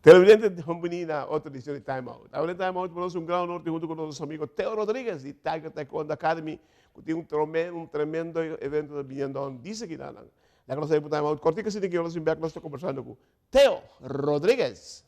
Televidente, bon bini na otro edicion di Time Out. Awe den Time Out nos un gran honor di hunto cu nos amigo Teo Rodriguez di Tiger Taekwondo Academy, cu tin un tremendo, un tremendo evento ta biniendo on dice ki nan. Laga nos bay pa Time Out cortico asina ki nos bin bek nos ta conversando cu Teo Rodriguez.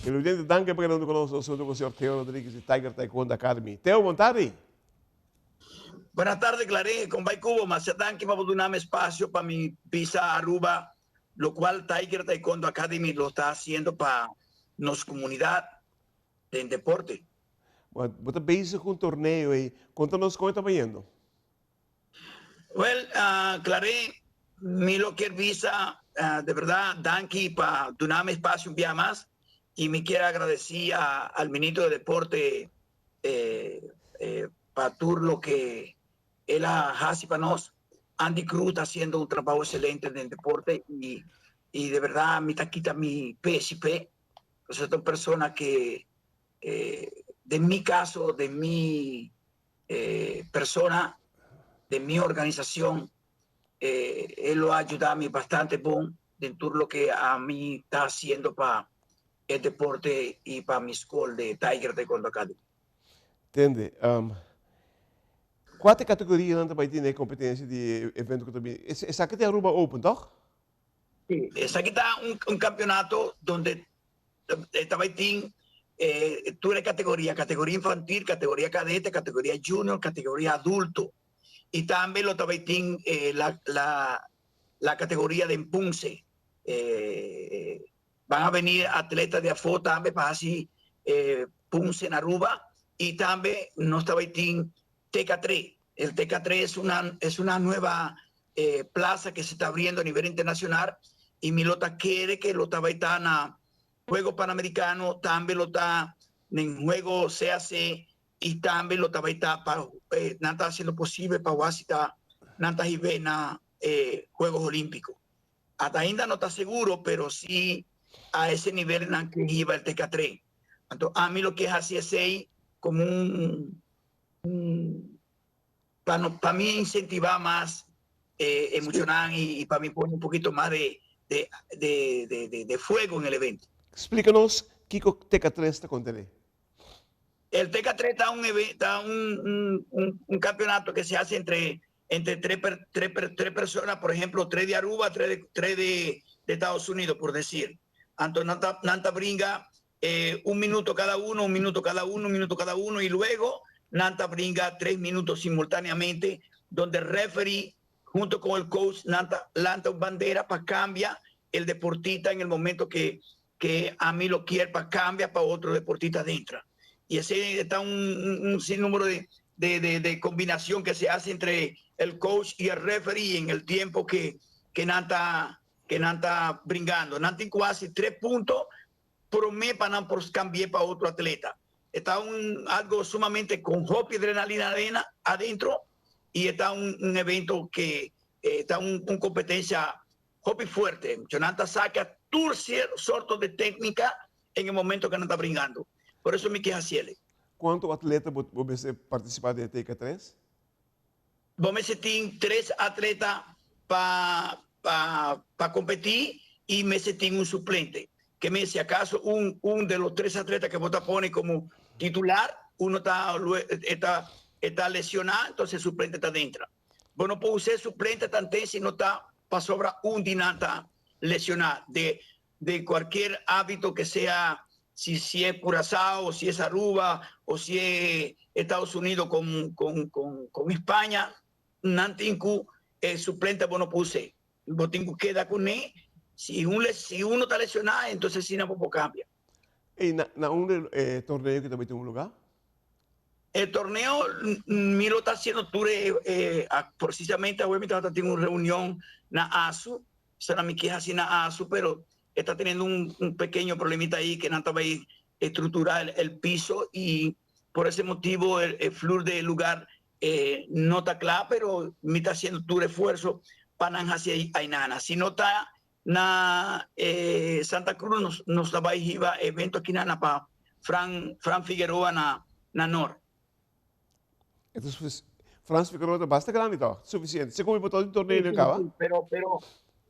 Televidente, danki pa keda huntu ku nos. Nos huntu ku señor Teo Rodriguez di Tiger Taekwondo Academy. Teo, bon tardi. Buenas tardes, Clarín. Con bai cubo, masha danki pa bo dunami espacio pa mi bisa Aruba locual Tiger Taekwondo Academy lo ta haciendo pa nos comunidad den deporte. Bo bo ta bezig cu un torneo ey. Conta nos con e ta bayendo. Well, Clarín, mi lo kier bisa de verdad danki pa dunami espacio un bia mas y mi kier agradeci al Ministro de Deporte pa tur loke el a haci pa nos. Andy Cruz ta haciendo un trabao excelente den deporte y y de verdad mi ta kita mi peshi p'e, pasobra ta un persona que den mi caso, den mi persona, den mi organisacion, el lo a yuda mi bastante bon den tur loke ami ta haciendo pa e deporte y pa mi school de Tiger Taekwondo Academy. Tende, cua ta e categorianan ta bay tin den e competencia di e evento cu ta bini? Esaki ta e Aruba Open, toch? Si, esaki ta un campeonato donde ta bay tin tur e categoria, categoria infantil, categoria cadete, categoria junior, categoria adulto y tambe lo ta bay tin la categoria den punce. Van a venir atletas de afó tambe pa haci punce na Aruba y tambe nos ta bay tin TK3. El TK3 es una, es una nueva plaza que se está abriendo a nivel internacional y mi lo ta kere que lo ta bay ta na Juego Panamericano, tambe lo ta den Juego CAC y tambe lo ta bay ta pa nan ta haci lo posible pa wak si ta nan ta hibe na Juegos Olimpico. Ata ainda no ta seguro, pero si a ese nivel nan ke hiba el TK3. Anto ami lo ke hasi esei como un un pa no pa mi incentiva mas e e muchanan y pa mi pone un poquito mas de de de de de fuego en el evento. Splica nos kico TK3 ta contene. El TK3 ta un ta un un un campeonato que se hace entre entre tres, tres, tres personas, por ejemplo, tres de Aruba, tres de, tres de, de Estados Unidos, por decir. Anto nanta, nanta bringa eh, un minuto cada uno, un minuto cada uno, un minuto cada uno, y luego nanta bringa tres minutos simultáneamente, donde el referee junto con el coach nanta lanta bandera para cambia el deportista en el momento que, que a mí lo quiere para cambia para otro deportista dentro. Y ese está un, un, un sinnúmero de, de, de, de, combinación que se hace entre el coach y el referee en el tiempo que, que nanta, ku nan ta bringando. Nan tin ku hasi tres punto promé pa nan por kambi'é pa otro atleta. E ta un algo sumamente ku hopi adrenalina adentro i e ta un evento ku ta un kompetensia hopi fuerte. Nan ta saka tur sorto di téknika den e momento ku nan ta bringando. Por eso mi ke hasié. Kuantu atleta bo mester partisipá den TK3? Bo mester tin tres atleta pa pa kompetí i mester tin un suplente. Ke men si akaso un un di los tres atleta ku bo ta pone komo titular, uno ta ta ta lesioná, entonces e suplente ta dentro. Bo no por usa e suplente tanten si no ta pasobra un di nan ta lesioná. De kualkier ámbito ku sea, si si es Curazao, o si es Aruba, o si es Estados Unidos con España, nan tin ku e suplente bo no por usa. Bo tin ku keda kuné. Si un si uno ta lesioná, entonces asina bo por kambia. I na unda e torneo ku ta bai tuma lugá? E torneo mi lo ta hasiendo tur e presisamente awe mi tabata tin un reunion na ASU. Esaki mi ke hasi na ASU, pero e ta teniendo un pekeño problemita ei ku nan ta bai estrukturá el piso i por ese motibu e flur di e lugá no ta kla, pero mi ta hasiendo tur esfuerso pa nan hasi ainana. Si no ta na Santa Cruz nos ta bai hiba e evento aki na pa Fran Fran Figueroa na na Noord. Entonces Frans Figueroa ta basta grandi toch? Suficiente. Se como todo el torneo no acaba. Pero, pero,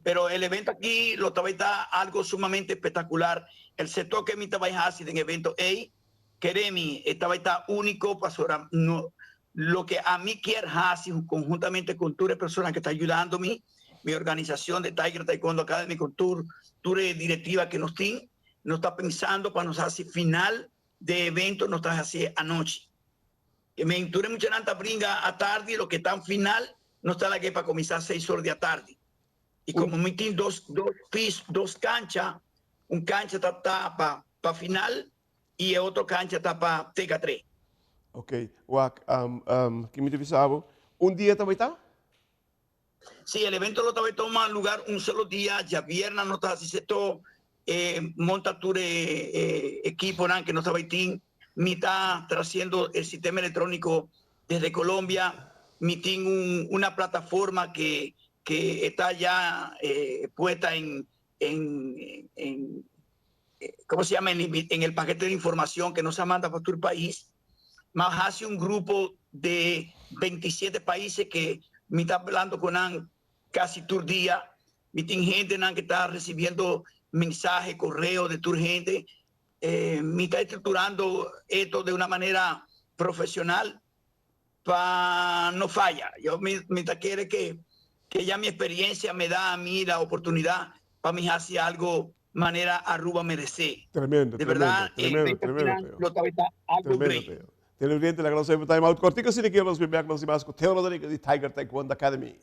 pero el evento aki lo ta ta algo sumamente espectacular. El sector ku mi ta bai hasi den evento ei, kere mi, ta ta úniko pasobra no, loke ami ke hasi konhuntamente ku tur persona ku ta yudando mi, mi organisashon di Tiger Taekwondo Academy ku tur tur direktiva ku nos tin, nos ta pensando pa nos hasi final di evento nos ta hasi anochi. Ke men tur muchanan ta bringa atardi, loke ta final, nos ta lag'é pa kuminsá 6 or di atardi. I komo mi tin dos piso, dos kancha, un kancha ta ta pa pa final i e otro kancha ta pa TK3. Ok, wak, ki mi ta bisa bo? Un dia tambe ta? Sí, e evento lo ta tuma lugá un solo dia, djabièrnè nos ta hasi tur monta tur ekipo ku nos ta tin, mi ta trayendo e sistema elektróniko desde Colombia, mi tin una plataforma ku ta ya puesta en ¿cómo se llama? En el paquete de información que nos manda pa tur pais. Mas hasi un grupo di 27 pais ku mi ta papiando ku nan kasi tur dia. Mi tin hende ku ta risibiendo mensahe, koreo di tur hende. Mi ta estrukturando esto di un manera profeshonal pa no faya. Yo mi ta kere ku ya mi eksperensia me da ami e oportunidat pa mi hasi algo manera Aruba meresé. Tremendo, De tremendo, bèrdat, tremendo, tremendo, Teo. Lo ta algo Tremendo, great. Teo. Televidente, laga nos time out. Kòrtiku si nos bin bèk nos mas ku Teo Rodriguez di Tiger Taekwondo Academy.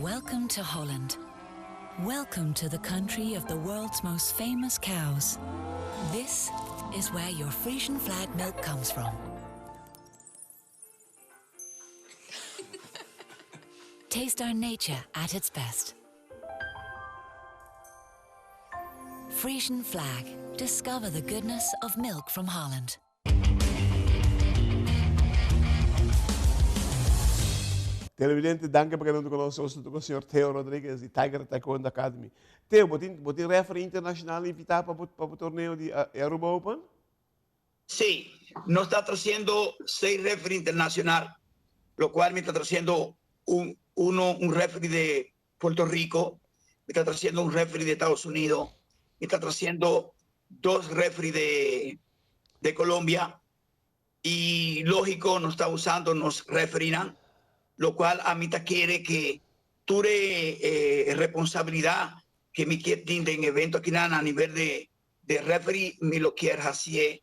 Welcome to Holland. Welcome to the country of the world's most famous cows. This is where your Frisian Flag milk comes from. Taste our nature at its best. Frisian Flag. Discover the goodness of milk from Holland. Televidente, danki pa keda ku nos, ku señor Teo Rodriguez di Tiger Taekwondo Academy. Teo, bo tin referee internashonal invitá pa e torneo di Aruba Open? Sí, nos ta trayendo seis referee internashonal, lo kual mi ta trayendo un referee di Puerto Rico, mi ta trayendo un referee di Estados Unidos, mi ta trayendo dos referee di Colombia i lógiko nos ta usando nos referee, lo kual ami ta kere ku tur responsabilidat ku mi ke tin den evento aki na nivel di referee, mi lo ke hasi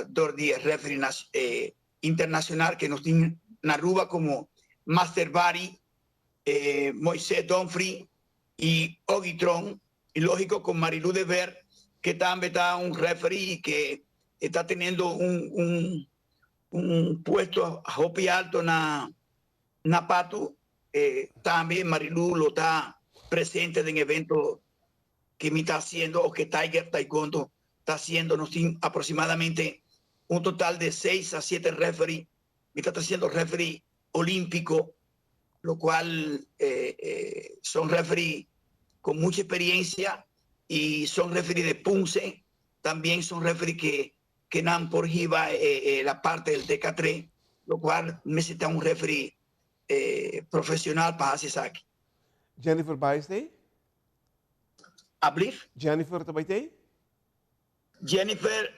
dor di referee internashonal ku nos tin na Aruba komo Master Barry, Moisés Donfrey i Ogitron, i lógiko ku Marilu de Ver. cu tambe ta un referee cu ta teniendo un puesto hopi halto na Patu. Tambe Marilu lo ta presente den evento cu mi ta haciendo of cu Tiger Taekwondo ta haciendo. Nos tin aproximadamente un total di 6 a 7 referee. Mi ta haciendo referee olimpico, lo cual son referee cu mucho experiencia y son referee de Poomsae, también son referee cu nan por hiba la parte del TK3, lo cual necesita un referee profesional pa haci esaki. Jennifer Baez? Ablief? Jennifer tambe tin? Jennifer,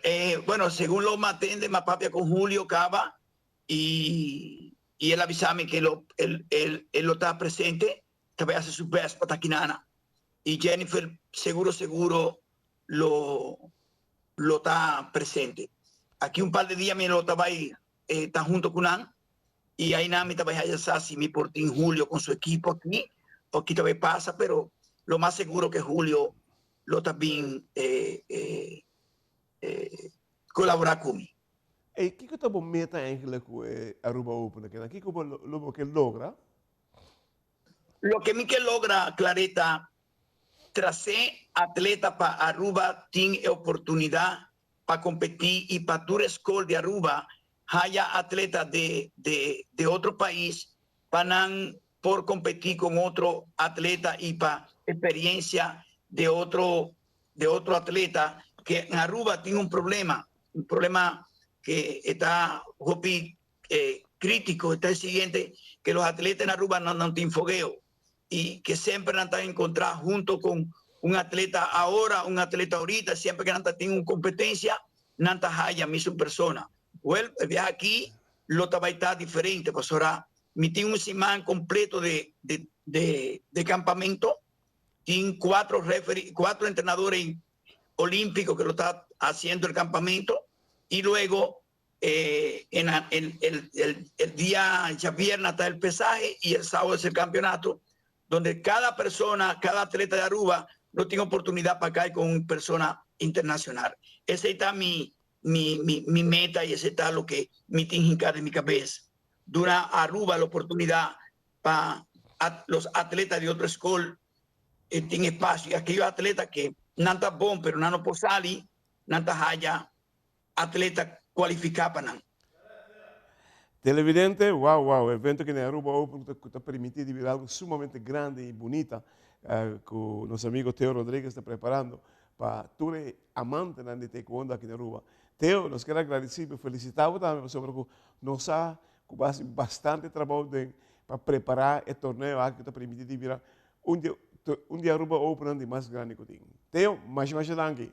bueno, segun lo m'a tende, m'a papia cu Julio caba y el a avisa mi cu e lo ta presente, tambe haci su best pa ta. Y Jennifer seguro seguro lo ta presente. Aki un par di dia mi lo ta bay ta hunto cu nan y ey nan mi ta bay haya si mi por tin Julio cu su ekipo aki, aki tambe pasa, pero lo mas seguro cu Julio lo tambe colabora cu mi. Y kico ta e meta eigenlijk cu Aruba Open aki? Kico bo kier logra? Loke mi kier logra, Clarita, trece atleta pa Aruba tin oportunidad pa competi y pa tur scol di Aruba haya atleta di otro pais pa nan por competi cu otro atleta y pa experiencia di otro atleta, cu na Aruba tin un problema cu ta hopi critico, ta e siguiente, cu los atletas na Aruba no tin fogueo y cu semper nan ta encontra hunto cu un atleta awor, un atleta ahorita, semper cu nan tin un competencia, nan ta haya mismo persona. Well, e biaha aki lo ta bay ta diferente, pasobra mi tin un siman completo di campamento, tin cuater referee, cuater entrenador olimpico cu lo ta haciendo e campamento y luego en el día ya viernes está el pesaje y el sábado es el campeonato, donde cada persona, cada atleta de Aruba no tiene oportunidad pa cay cu una persona internacional. Esey ta mi meta y esey ta loke mi tin den mi cabes. Duna Aruba la oportunidad pa los atletas di otro scol tin espacio. Y aquellos atletas cu no ta bon, pero no por sali, nan ta haya atleta cualifica pa nan. Televidente, wow, evento cu na Aruba Open cu ta permiti bira algo sumamente grandi y bunita cu nos amigo Teo Rodriguez ta preparando pa tur amante di taekwondo aki na Aruba. Teo, nos kier gradici y felicita tambe pasobra cu nos a bastante trabou pa prepara e torneo aki cu ta permiti bira un di Aruba Open di mas grandi cu tin. Teo, masha masha danki.